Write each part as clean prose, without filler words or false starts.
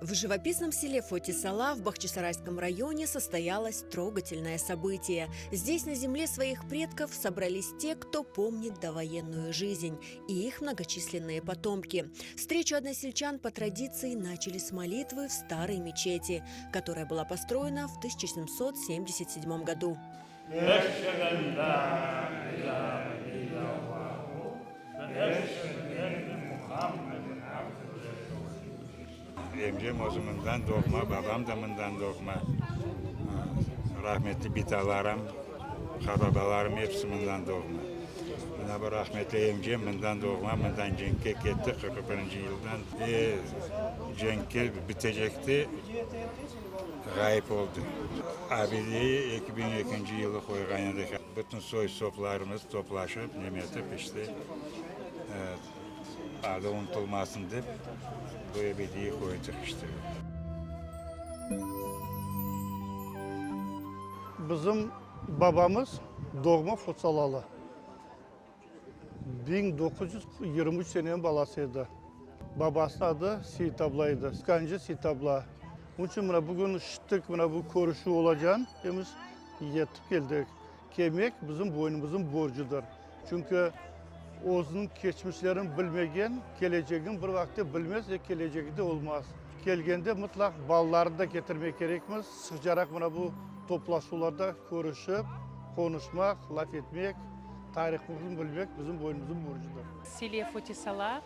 В живописном селе Фотисала в Бахчисарайском районе состоялось трогательное событие. Здесь, на земле своих предков, собрались те, кто помнит довоенную жизнь и их многочисленные потомки. Встречу односельчан по традиции начали с молитвы в старой мечети, которая была построена в 1777 году. Emcem özü mından doğma, babam da mından doğma. Rahmetli bitalarım, qartbabalarım episi mından doğma. Mına bu rahmetli emcem mından doğma, mından cenkke ketti 41-nci yıldan. E, cenkke bitecekti, ğayıp oldı. Abideyi 2002-nci yılı qoyğan edik. Bütün soy-soplarımız toplaşıp, nemetip işte, adı unutılmasın dep, bu abideyi qoydıq işte. Bizim babamız doğma Fotsalalı. 1923 seneniñ balası edi. Babasınıñ adı Seytabla edi, Skancı Seytabla. Onıñ içün mına bugün işittik, mına bu körüşüv olacağını, emiz yetip keldik. Kelmek bizim boynumıznıñ borcudır. Çünki özüniñ keçmişlerini bilmegen, kelecegini bir vaqıtte bilmez ve kelecegi de olmaz. Kelgende mıtlaq balalarnı da ketirmek kerekmiz, sıqcaraq mına bu toplaşuvlarda körüşip, qonuşmaq, laf etmek, tarihımıznı bilmek bizim boynumıznıñ borcudır. В селе Фотисала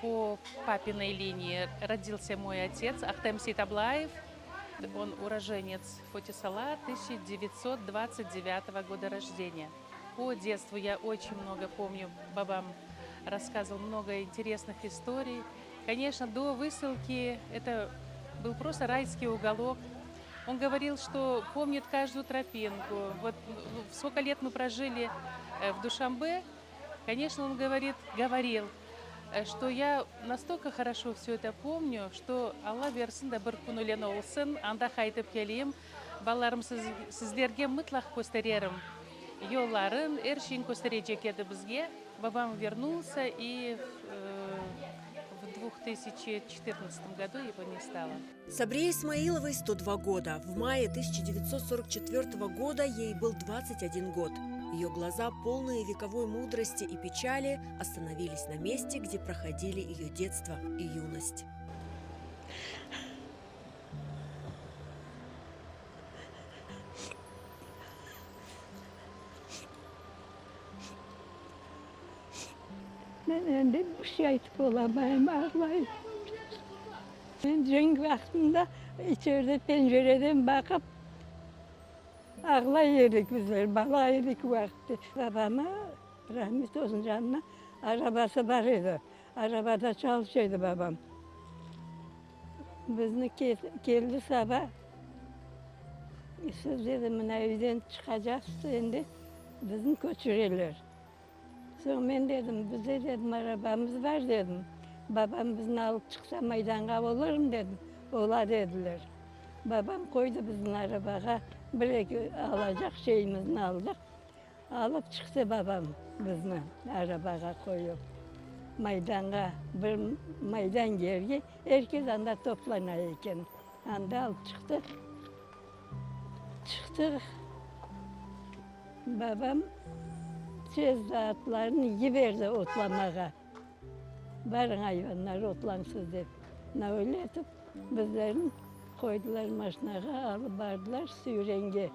по папиной линии родился мой отец Ахтем Сейтаблаев. Он уроженец Фотисала 1929 года рождения. По детству я очень много помню, babam рассказывал много интересных историй. Конечно, до высылки это был просто райский уголок. Он говорил, что помнит каждую тропинку. Вот ну, сколько лет мы прожили э, в Душамбе, конечно, он говорит, говорил, э, что я настолько хорошо все это помню, что Alla bersin de bir kün ölen olsun, anda qaytıp keleyim, balalarım sizlerge mıtlaq köstererim yolların, er şeyin kösterecek edi bizge. Babam verнулся и в 2014 году его не стало. Сабрие Исмаиловой 102 года. В мае 1944 года ей был 21 год. Ее глаза, полные вековой мудрости и печали, остановились на месте, где проходили ее детство и юность. Men endi bir şey aytıp olamayım, ağlayım. Men cenk vaqtında içeride pencereden baqıp ağlay edik bizler, bala edik o vaqıtte. Babama, rahmet olsun canına, arabası bar edi, arabada çalışa edi babam. Bizni keldi saba, siz dedi, mına evden çıqacaqsız endi, bizni köçüreler. Soñ men dedim, bizde dedim arabamız bar dedim, babam bizni alıp çıqsa maydanğa olurmı dedim, ola dediler. Babam qoydı bizni arabağa, bir-eki alacaq şeyimizni aldıq, alıp çıqtı babam bizni arabağa qoyıp maydanğa, bir maydan yerge, er kes anda toplana eken, anda alıp çıqtı. Çıqtıq, babam tez atlarnı yiberdi otlamağa. Barıñ, ayvanlar, otlañsız dep. Mına öyle etip bizlerni qoydılar maşinağa, alıp bardılar Süyrenge,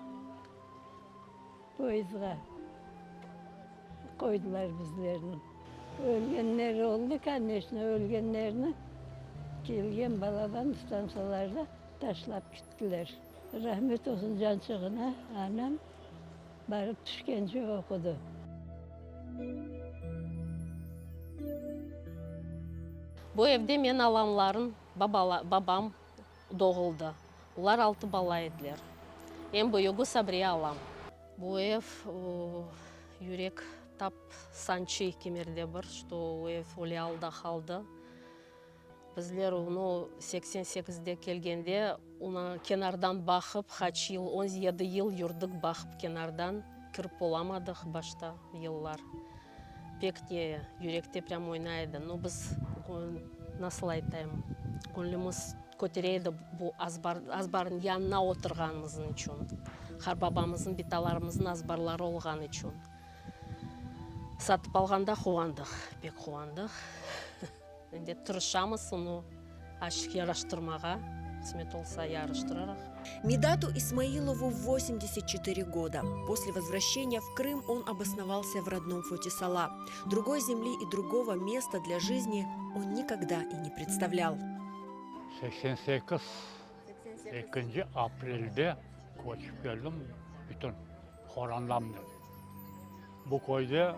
poyezdğa qoydılar bizlerni. Ölgenler oldı, koneçno, ölgenlerni kelgen balaban stantsiyalarda taşlap kettiler. Rahmet olsun cançığına, anam barıp tüşkence oqudı. Bu evde men alamların babam doğuldı. Olar altı bala ediler. Eñ büyügi Sabriye alam. Bu ev yürek tap sançıy kimerde bir, şto o ev öyle alda qaldı. Bizler onı 88-de kelgende, onı kenardan baqıp, qaç yıl, on yedi yıl yurdik baqıp kenardan, kirip olamadıq başta yıllar. Pek ne, yürekte prâm oynay edi. No, biz, nasıl aytayım, göñlümiz. kötere edi bu azbar, azbarnıñ yanına oturğanımızın içün, qarbabamıznıñ, bitalarımıznıñ azbarları olğanı içün. Satıp alğanda quvandıq, pek quvandıq. Endi tırışamız onı azçıq yaraştırmağa, qısmet olsa yarıştırırıq. Midatu Ismailovu 84 года. После возвращения в Крым он обосновался в родном Фотисала. Другой земли и другого места для жизни он никогда и не представлял. 88 ekinci aprelde köçip keldim bütün qorantamnen. Bu köyde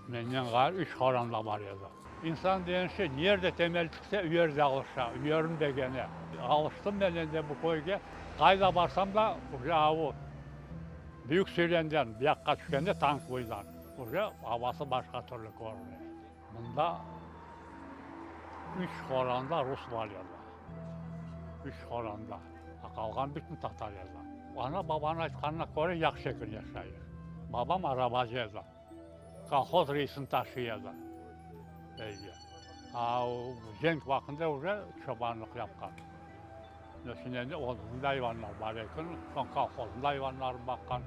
menden ğayrı üç qoranta bar edi. İnsan degen şey nerde temel tikse, u yerde alışa, u yerin begene. Alıştım men endi bu köyge. Qayda barsam da, uje avu Büyük Süylenden bu yaqqa tüşkende Tankvuydan, uje avası başqa türlü körüne. Mında üç qoranda rus bar edi. Üç qoranda. A qalğan bütün tatar edi. Ana-babanıñ aytqanına köre yahşı eken yaşayış. Babam arabacı edi. Kolhoz reisini taşıy edi evge. A cenk vaqtında uje çobanlıq yapqan. Şimdi endi özüniñ de ayvanları bar eken, soñ kolhoznıñ da ayvanlarını baqqan.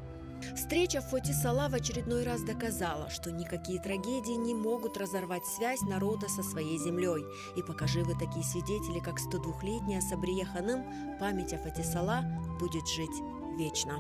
Встреча в Фотисала в очередной раз доказала, что никакие трагедии не могут разорвать связь народа со своей землей. И пока живы такие свидетели, как 102-летняя Сабрие Ханым, память о Фатисала будет жить вечно.